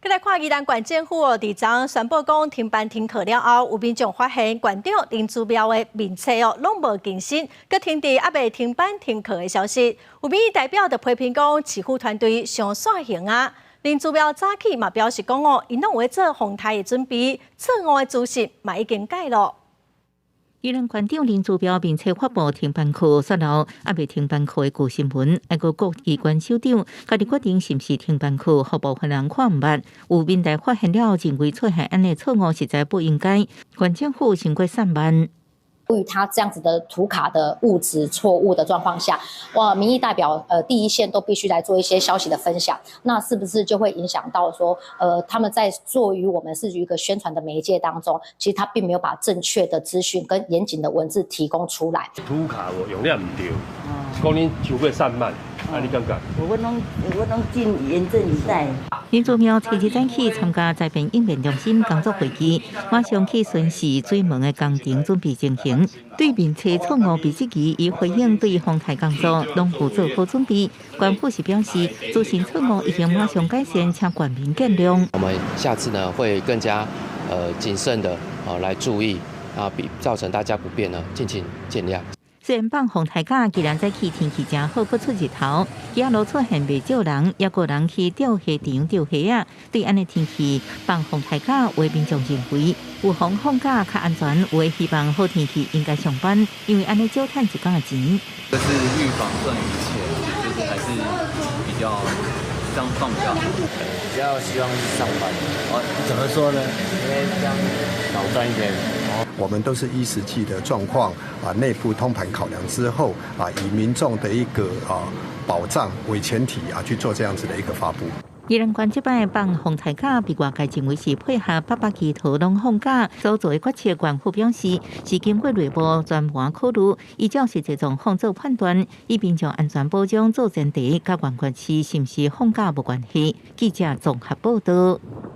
來看宜蘭縣政府哦，佇昨宣布講停班停課了後，有民眾發現縣長林姿妙的面冊哦，攏無更新，閣停佇猶未停班停課的消息。有民意代表就批評講，市府團隊傷散形啊。林姿妙早起嘛表示講哦，𪜶攏有做防颱的準備，錯誤的資訊嘛已經改咯。宜蘭縣長林姿妙面冊發布停班課，煞留猶未停班課的舊新聞，抑閣各機關首長家己決定是毋是停班課，予部分人看毋捌。有民代發現了，認為出現按呢錯誤實在不應該，縣政府傷過散漫。對於他這樣子的圖卡的誤植錯誤的狀況下，哇，民意代表第一線都必須來做一些消息的分享，那是不是就會影響到說，他們在做於我們是一個宣傳的媒介當中，其實他並沒有把正確的資訊跟嚴謹的文字提供出來。圖卡我用了毋對，講恁傷過散漫，啊你感覺？我攏盡嚴陣以待。林姿妙初一早起參加災變應變中心工作會議，馬上去巡視水門的工程準備情形。對面冊錯誤被質疑，伊回應對防颱工作攏有做好準備。縣府是表示，資訊錯誤已經馬上改善，請縣民見諒。我們下次呢會更加謹慎的來注意啊，比造成大家不便呢，敬請見諒。雖然放風颱假，既然早起天氣誠好，閣出日頭，街仔路出現袂少人，抑閣有人去釣蝦場釣蝦仔。對按呢天氣放風颱假，有民眾認為有防放假較安全，有的希望好天氣應該上班，因為按呢少趁一工的錢。這是預防勝於一切，就是還是比較這樣放比較好。比較希望是上班。哦，怎麼說呢？因為這樣少賺一點。我們都是依實際的狀況啊，內部通盤考量之後啊，以民眾的一個啊保障為前提啊，去做這樣子的一個發布。宜蘭縣這擺放風颱假，被外界認為是配合八八祈禱攏放假所做的決策。縣府表示是經過內部全盤考慮，依照實際狀況做判斷，以民眾安全保障做前提，佮縣縣市是毋是放假無關係。記者綜合報道。